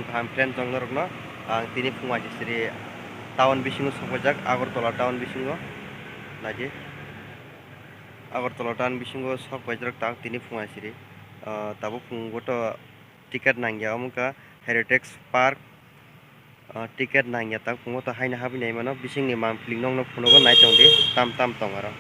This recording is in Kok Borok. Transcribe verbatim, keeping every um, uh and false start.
Kaham friend, chwng norokno ang tini phung waisa siri town bisingo sok paijak, Agartala town bisingo. Naidi, Agartala town bisingo sok paijak tang tini phung waisa siri. Ah, tabuk phungo to ticket nangya, omo wngkha Heritage Park. Ah, ticket nangya, tang phungo to haino habwi nai mano, bisingni mangpili nokno phunugo, nai tongdi, tam tam tong aro.